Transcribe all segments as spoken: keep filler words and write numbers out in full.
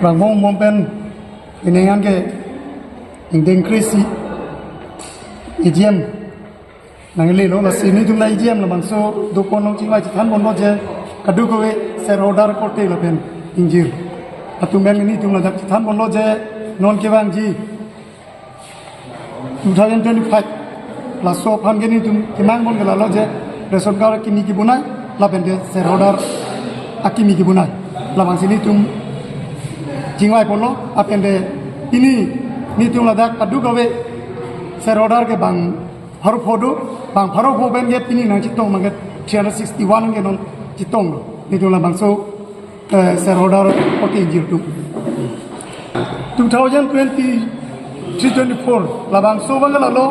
Rangmong mom pen inengan ke ingdeng kresi A G M nanglelo, lasi nelitum la A G M labangso dokon along chingvai chethan ponlo je kadokave shareholder korte lapen ingjir atum pen nelitum ladak chethan ponlo je non kevangji two thousand twenty-five laso aphan ke nelitum kemang pon ke lalo je ration card akimi kebonai lapen ke shareholder akimi kebonai, labangsi nelitum chingvai ponlo. Lapen ke pini nelitum ladak kadokave shareholder ke bang pharo pho do, bang pharo pho pen ke pini nangchetong abang ke three hundred sixty-one ke nangchetonglo nelitum labangso eh, shareholder korte ingjir atum. Two thousand twenty-three twenty-four labangso abang ke lalo,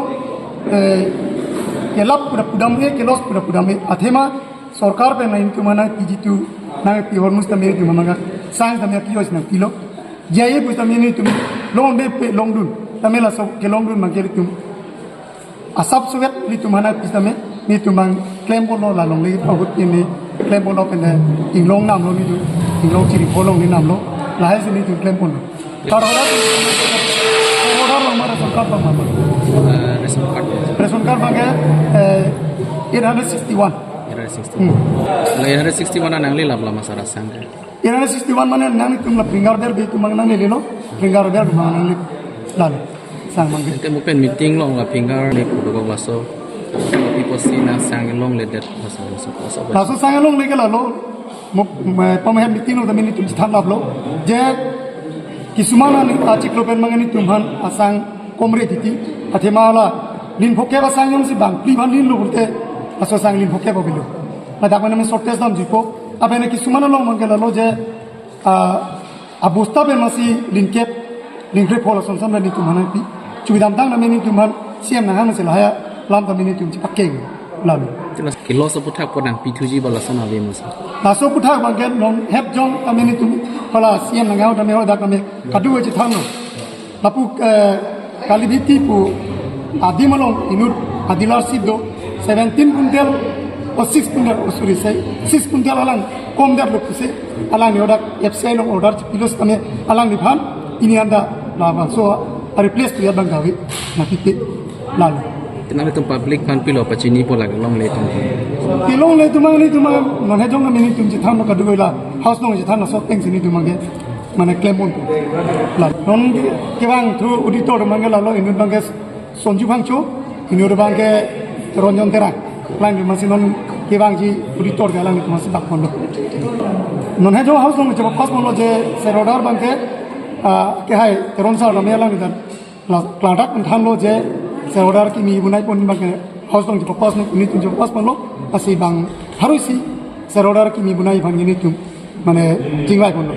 eh, kelap pu ta pudam-e, ke-loss pu ta pudam-e. Athema sorkar pen nangtum aphan nangpiji tu, nangpi hormus tame nelitum aphan ke sang tame kiyos nangpilo. Jai pu tame nelitum longledet pe longdun, tame laso kelongdun abang ke nelitum asap suwet nelitum aphan nangpi tame nelitum abang klem ponlo, la longle ahut pini klem ponlo pen inglong namlo nelitum, inglong chiri pho longle namlo, lahai si nelitum klem ponlo. Shareholder, shareholder abang ma ration card abang ma? Eh, ration card. Ration card abang ke, eh, eight hundred sixty-one. Eight hundred sixty-one. Hmm. La eight hundred sixty-one nanglelap la ma sar asang ke? Eight hundred sixty-one mane nangtum la finger ber bi atum abang nanglelo, finger ber atum abang nangle. Lalo sang abang ke. Ante mo pen meeting along la finger le pu dokok laso. People si nang sang longledet laso, laso, laso. Laso sang longle ke lalo. Mo, mo, pamahan meeting along tame nelitum chethan laplo je kisuman ani achiklo pen abang nelitum aphan asang komre titi. Athema la lin phokep asang jongsi bang phli aphan linlo pulote laso asang lin phokep avelo. Ladak mane shortage damjuipo. Lapen kisuman along abang ke lalo je, ah, abosta pen masi lin kep, lin kre pho lason sam nelitum aphan nangpi. Chubidamtang tame nelitum aphan C M nanghang si lahai alam tame nelitum chepakeng lalo. Tila ke-loss aphuthak pon nangpithuji ba lason ave ma sar? Laso aphuthak abang ke non hep jong tame nelitum hala C M nanghang tame hadak tame kadokave chethanlo. Lapu, eh, Kalibhiti pu adim along inut a-dealership do, seventeen quintal, oh, six quintal, oh, sorry, say, six quintal alang komdetlo pusi, alangli hadak F C I along order chipilo setame alangliphan pini anta labangso a-replace pu abang kave nangpipe lalo. Tena nelitum public aphan pilo pachini po lake longle atum? Kelongle atum abang nelitum abang, non hejong tame nelitum chethanlo kadokave la house along chethan laso ateng si nelitum abang ke mane klem pon. La non ke, kevang thu auditor abang ke lalo, inut abang ke Sonju Phangcho, inut abang ke Ranjan Terang. Lain masi non kevangji auditor ke alanglitum masi bak ponlo. Non hejong house along chepass ponlo je shareholder abang ke, ah, kehai Teron sar tame alangli dan la, klardak thanlo je shareholder kimi bonai pon abang ke house along chepass, nelitum chepass ponlo, lasi bang harui si shareholder kimi bonai abang nelitum mane chingvai ponlo.